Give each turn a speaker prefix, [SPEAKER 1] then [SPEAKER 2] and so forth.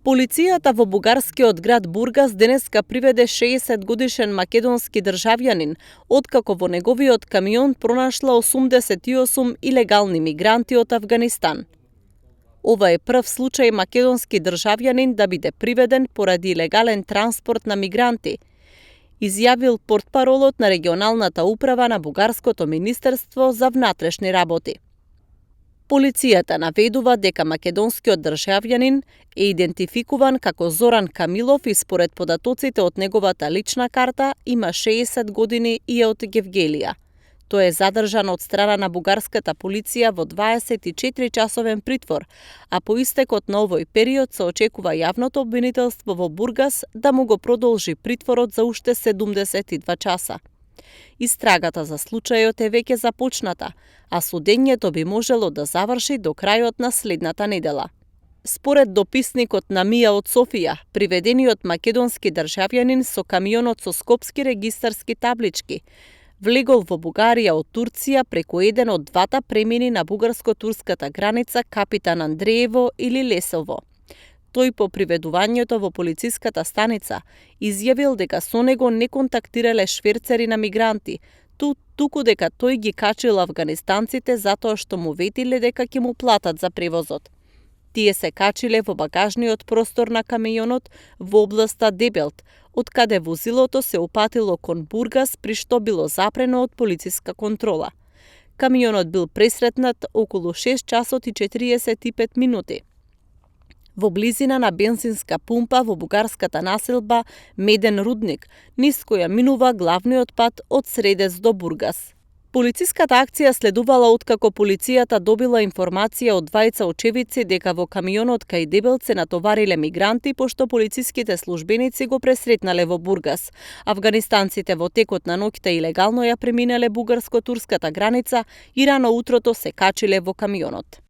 [SPEAKER 1] Полицијата во бугарскиот град Бургас денеска приведе 60-годишен македонски државјанин, откако во неговиот камион пронашла 88 илегални мигранти од Авганистан. Ова е прв случај македонски државјанин да биде приведен поради илегален транспорт на мигранти, изјавил портпаролот на регионалната управа на Бугарското министерство за внатрешни работи. Полицијата наведува дека македонскиот државјанин е идентификуван како Зоран Камилов и според податоците од неговата лична карта има 60 години и е од Гевгелија. Тој е задржан од страна на бугарската полиција во 24-часовен притвор, а по истекот на овој период се очекува јавното обвинителство во Бургас да му го продолжи притворот за уште 72 часа. Истрагата за случајот е веќе започната, а судењето би можело да заврши до крајот на следната недела. Според дописникот на МИА од Софија, приведениот македонски државјанин со камионот со скопски регистарски таблички влегол во Бугарија од Турција преку еден од двата премини на бугарско-турската граница Капитан Андреево или Лесово. Тој по приведувањето во полициската станица изјавил дека со него не контактирале шверцери на мигранти, туку дека тој ги качил авганистанците затоа што му ветиле дека ќе му платат за превозот. Тие се качиле во багажниот простор на камионот во областа Дебелт, од каде возилото се упатило кон Бургас, при што било запрено од полициска контрола. Камионот бил пресретнат околу 6 часот и 45 минути. Во близина на бензинска пумпа во бугарската населба Меден Рудник, низ која минува главниот пат од Средец до Бургас. Полициската акција следувала откако полицијата добила информација од двајца очевидци дека во камионот кај Дебелт се натовариле мигранти, пошто полициските службеници го пресретнале во Бургас. Авганистанците во текот на ноќта илегално ја преминале бугарско-турската граница и рано утрото се качиле во камионот.